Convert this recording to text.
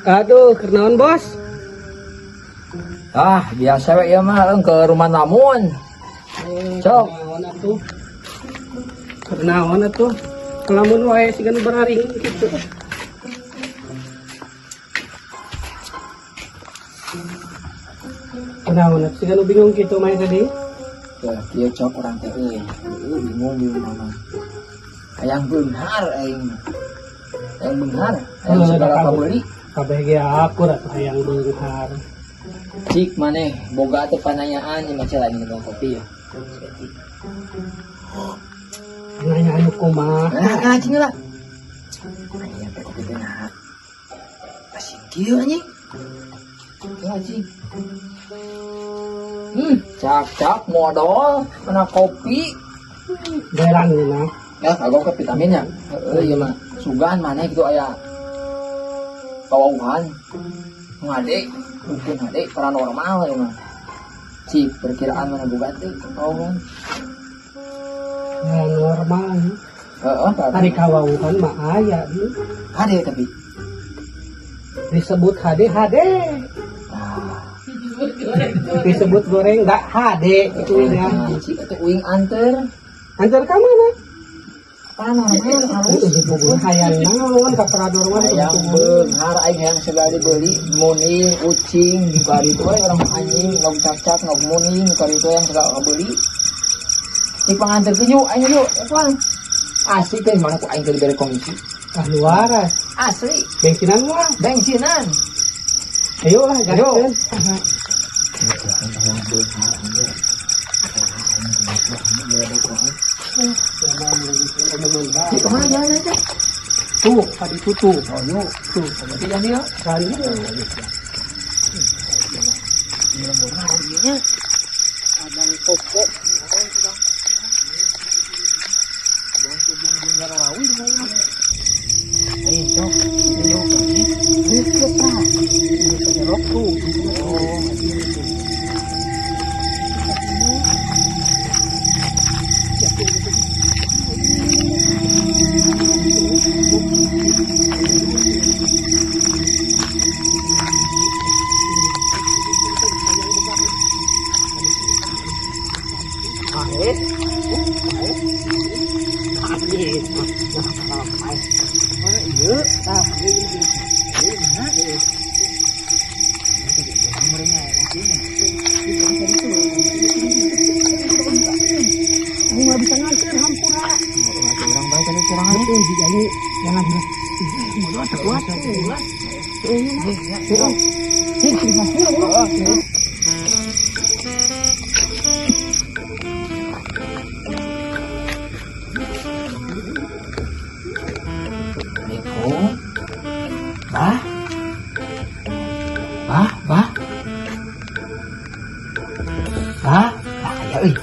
Aduh, keur naon, Bos? Ah, biasa we ieu mah ke rumah namun. Sok. Naon atuh? Keur naon atuh? Kelamun wae siga nu bararing kitu. Kunaon atuh siga nu bingung kitu mah tadi? Ya, kieu cok urang teh euy. Heueuh, bingung bingung mah. Hayang beunghar aing mah. Hayang beunghar, hayang segala kabeuli. Kabeh ge akur atuh hayang beunghar. Cik maneh boga teu pananyaan ieu mah lain minum kopi ya. Nanya anu kumaha? Nah, cing lah. Anjing teh kopi teh nah. Asing kieu anjing. Ya anjing. Cak-cak modal mana kopi. Berang mah. Ya, kagok ke vitaminnya. Heeh, ieu mah. Sugan maneh gitu aya kawauhan. Ngade, mungkin ngade paranormal ya mah. Cik, perkiraan mana boga teh kawauhan. Ya normal. Heeh, Ari kawauhan mah aya. Hade tapi. Disebut HD HD. Nah, Disebut goreng enggak HD gitu ya. nah, cik atuh uing anter. Antar ka mana? Paranormal halus. Hayang naon ka paranormal? Hayang beunghar aing hayang segala dibeli muning ucing di bari itu we urang anjing nog cak-cak nog muning di bari itu yang segala beli. Cik panganterkeun yuk aing yuk apaan? Asli teh mana ku aing teh dibere komisi. Ah luaras. Asli Bensinan mah. bensinan. Ayo lah Ayo. gaskeun. Cik kemana jalan aja? Tuh, tadi tuh. Oh yuk. Tuh, Berarti jangan yuk. kan. Abang toko. Ayo, cok. Ayo, cok. Oh. Aku nggak bisa nganter hampura. Orang baik tadi curangan. Betul, jika ini jangan bodoh kuat. Assalamualaikum. Bah. Bah, bah. Bah, nah, ya euy.